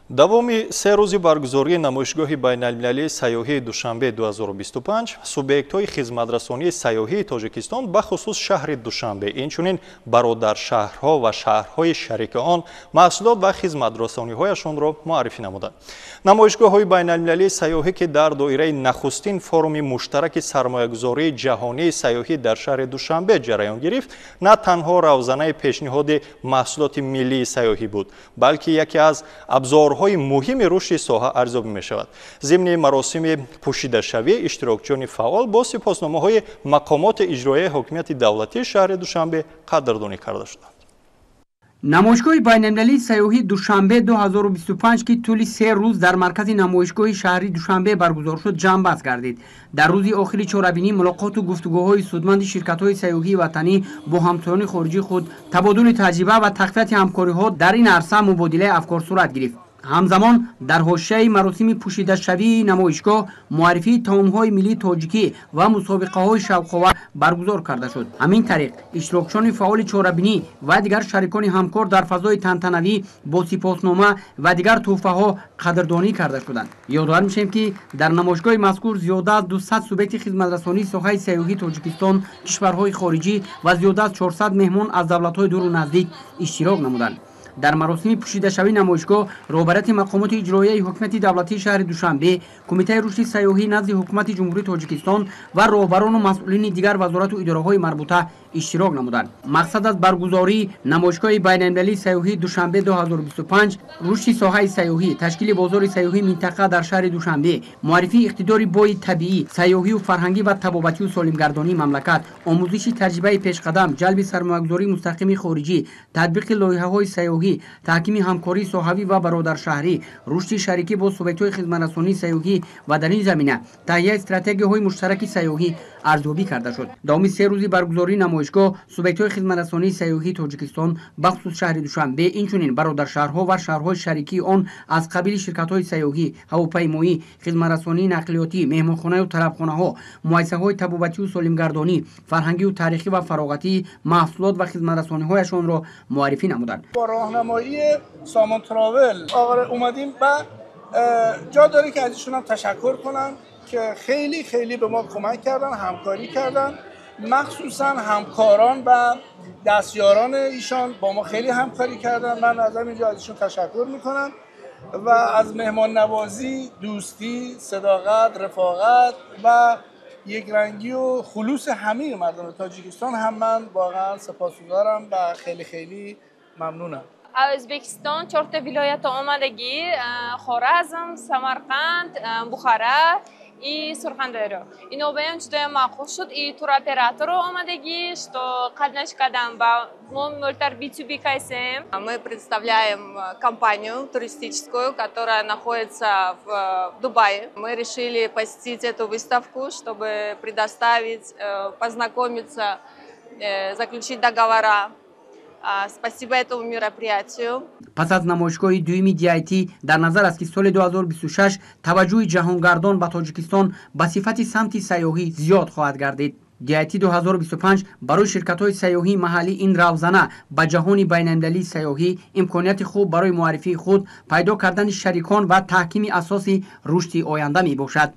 Давоми 3 рӯзи баргузории намоишгоҳи байналмилалии сайёҳии Душанбе 2025 субъектҳои хизматрасонии сайёҳии Тоҷикистон, бахусус шаҳри Душанбе, инчунин бародаршаҳрҳо ва шаҳрҳои шарики он маҳсулот ва хизматрасониҳояшонро муаррифӣ намуданд. Намоишгоҳҳои байналмилалии сайёҳӣ, ки дар доираи нахустин форуми муштараки сармоягузории ҷаҳонии сайёҳӣ дар шаҳри Душанбе ҷараён гирифт, на танҳо равзанаи пешниҳоди маҳсулоти миллии сайёҳӣ буд, балки яке аз абзорҳои муҳими рушди соҳа арзёбӣ мешавад. Зимни маросими пӯшидашавӣ иштирокчиёни фаъол бо сипосномаҳои мақомоти иҷроияи ҳокимияти давлатии шаҳри Душанбе қадрдонӣ карда шуданд. Намоишгоҳи байналмилалии сайёҳии Душанбе 2025, ки тӯли 3 рӯз дар маркази намоишгоҳи шаҳри Душанбе баргузор шуд, ҷамъбаст гардид. Дар рӯзи охири чорабинӣ мулоқоту гуфтугӯҳои судманди ширкатҳои сайёҳии ватанӣ бо ҳамтоёни хориҷии худ, табодули таҷриба ва тақвияти ҳамкориҳо дар ин арса мубодилаи афкор сурат гирифт. Ҳамзамон дар ҳошияи маросими пӯшидашавии намоишгоҳ муаррифии таомҳои миллии тоҷикӣ ва мусобиқаҳои шавқовар баргузор карда шуд. Ҳамин тариқ иштирокчиёни фаъоли чорабинӣ ва дигар шарикони ҳамкор дар фазои тантанавӣ бо сипоснома ва дигар тӯҳфаҳо қадрдонӣ карда шуданд. Ёдовар мешавем, ки дар намоишгоҳи мазкур зиёда аз 200 субъекти хизматрасонии соҳаи сайёҳии Тоҷикистон, кишварҳои хориҷӣ ва зиёда аз 400 меҳмон аз давлатҳои дуру наздик иштирок намуданд. Дар маросими пӯшидашавии намоишгоҳ роҳбарияти мақомоти иҷроияи ҳукумати давлатии шаҳри Душанбе, Кумитаи рушди сайёҳӣ назди ҳукумати Ҷумҳурии Тоҷикистон ва роҳбарону масъулини дигар вазорату идораҳои марбута иштирок намуданд. Мақсад аз баргузории намоишгоҳи байналмилалии сайёҳии Душанбе 2025 рушди соҳаи сайёҳӣ, ташкили бозори сайёҳии минтақа дар шаҳри Душанбе, муаррифии иқтидори бои табиӣ, сайёҳию фарҳангӣ ва табобатию солимгардонии мамлакат, омӯзиши таҷрибаи пешқадам, ҷалби сармоягузории мустақими хориҷӣ, татбиқи лоиҳаҳои сайёҳӣ, таҳкими ҳамкории соҳавӣ ва бародаршаҳрӣ, рушди шарикӣ бо субъектҳои хизматрасонии сайёҳӣ ва дар ин замина таҳияи стратегияҳои муштараки сайёҳӣ арзёбӣ карда шуд. Давоми 3 рӯзи баргузории намоишгоҳ субъектҳои хизматрасонии сайёҳии Тоҷикистон, бахусус шаҳри Душанбе, инчунин бародаршаҳрҳо ва шаҳрҳои шарикии он аз қабили ширкатҳои сайёҳӣ, ҳавопаймоӣ, хизматрасонии нақлиётӣ, меҳмонхонаю тарабхонаҳо, муассисаҳои табобатию солимгардонӣ, фарҳангию тарихӣ ва фароғатӣ маҳсулот ва хизматрасониҳояшонро муаррифӣ намуданд. راهنمایی سامان تراول اومدیم و جا داره که از ایشون هم تشکر کنم که خیلی خیلی به ما کمک کردن، همکاری کردن، مخصوصا همکاران و دستیاران ایشان با ما خیلی همکاری کردن. من از اینجا از ایشون تشکر میکنم و از مهمان نوازی، دوستی، صداقت، رفاقت و یک رنگی و خلوص همه مردم تاجیکستان هم من واقعا سپاسگزارم و خیلی خیلی ممنونم. O'zbekiston 4 viloyati omadagi: Xorazm, Samarqand, Buxoro и Surxondaryo. Ино баям judayam ma'qul шуд и туроператору омадагӣ, что qatnashgadan ба мо мӯлтар B2B кайсем. Мы представляем компанию туристическую, которая находится в Дубае. Мы решили посетить эту выставку, чтобы предоставить, познакомиться, заключить договора. Спасибо этому мероприятию. Пас аз намоишгоҳи дуюми DIT дар назар аст, ки соли 2026 таваҷҷӯҳи ҷаҳонгардон ба Тоҷикистон ба сифати самти сайёҳӣ зиёд хоҳад гардид. DIT 2025 барои ширкатҳои сайёҳии маҳаллӣ ин равзана ба ҷаҳони байналмилалии сайёҳӣ, имконияти хуб барои муаррифии худ, пайдо кардани шарикон ва таҳкими асоси рушди оянда мебошад.